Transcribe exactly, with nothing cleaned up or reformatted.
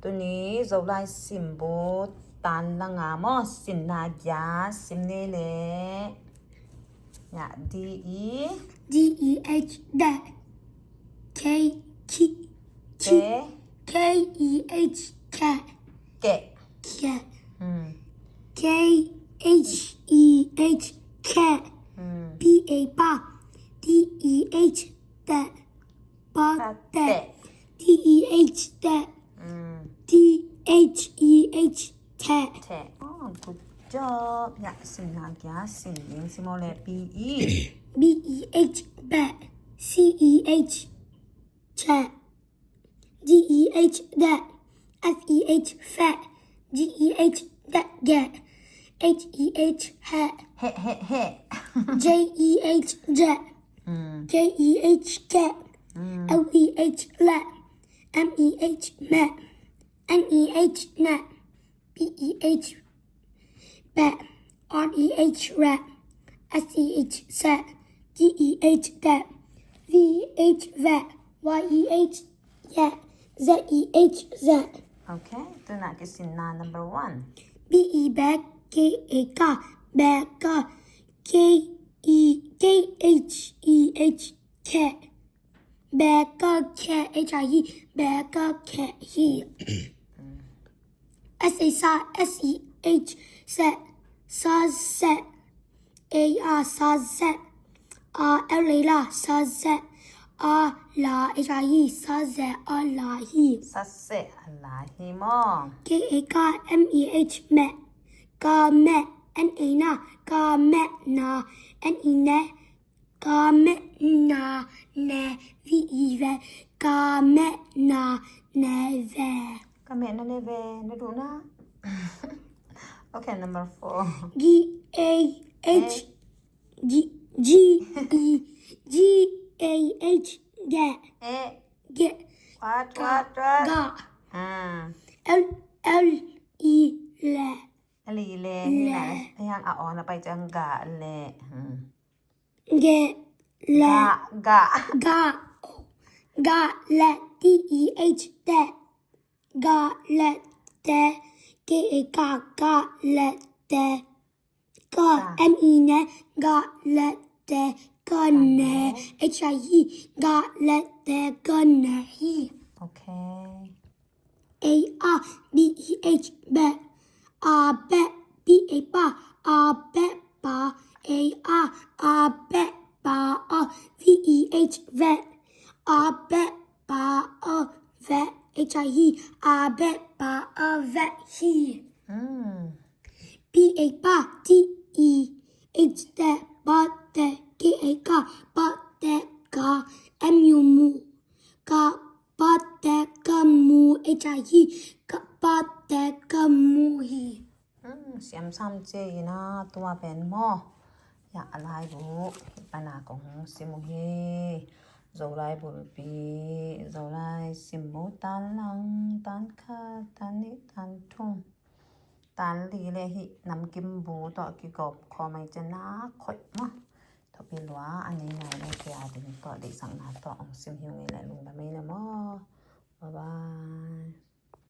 Tuni Zolai simbu tan langa maw, sinna gia sim ni le. Ya, D E. D E H, deh. K, ki, ki. K. K E H, keh. Keh. Keh. Hmm. K H E H, keh. Hmm. P A, pa. T E H, teh. Pa, teh. T E H, teh. Mm. T H E H, teh. Teh. Oh, good job. Ya, sinna gia sim ding sim maw le, B E. B E H, beh. C E H, cheh. D E H, deh. F E H, feh. G E H, deh, geh. H E H, heh. Heh, heh, heh. J E H, jeh. Mm. K E H, keh. Mm. L E H, leh. M E H, meh. N E H, neh. P E H, peh. R E H, reh. S E H, seh. T E H, teh. V E H, veh. Y E H, yeh. Z E H, zeh. Okay, tuna kisinna number one. B E, beh. K A, kah. Bekah. K E, K H E H, keh. Bekah, keh. H I, hi. Bekah, keh, hi. S A, sah. S E H, seh. Sah, seh. A R, sah, seh. A L A, lah. Sah, seh. A, lah. H I, hi. Sah, seh. A, lah, hi. Sah, seh. A, lah, hi maw. K A, kah. M E H, meh. Kah, meh. N A, nah. Kah, meh, nah. N E, neh. Kah, meh, nah, neh. V E, veh. Kah, meh, nah, neh, veh. Kah, meh, nah, neh, veh. Na duh na. Okay, number four. G A H. G, G E, G A H, geh. Eh. Geh. What, what, what? Gah. Ah. L, L E, leh. L E, leh. Leh. Hi na, hiang a awn a pai ciang gah leh. Hmm. Geh leh. Gah, gah. Gah. Gah leh, T E H, teh. Gah leh teh. K A, kah. Gah leh teh. Kah. Kah. M E, neh. Gah leh teh. Kaneh. Kaneh. H I, hi. Gah leh teh kaneh hi. Okay. A R B E H, beh. A, beh. P A, pa. A, beh, pa. A R, a, beh, pa, a. V E H, veh. A, beh, pa, a, veh. H I, hi. A, beh, pa, a, veh, hi. Mm. P A, pa. T E H, teh. Pateh. K A, kah. Pateh, kah. M U, mu. Kah, pateh, ka mu. H I, hi. Kah, pateh, ka mu hi. Hmm, siam sam ci-in a, tua pen maw. Ya, a laibu hih pan a kong sim uh hi. Zolai bulpi, Zolai simbu tan lang, tan khat, tan nih, tan thum, tan li le hih namkim bu tawh kikawm khawm ahih ciang na khoih maw. Thupi lua a nei nai le kei a ding tawh deihsakna tawh hong sim hi ung ei le, lungdam ei le maw. Bye bye.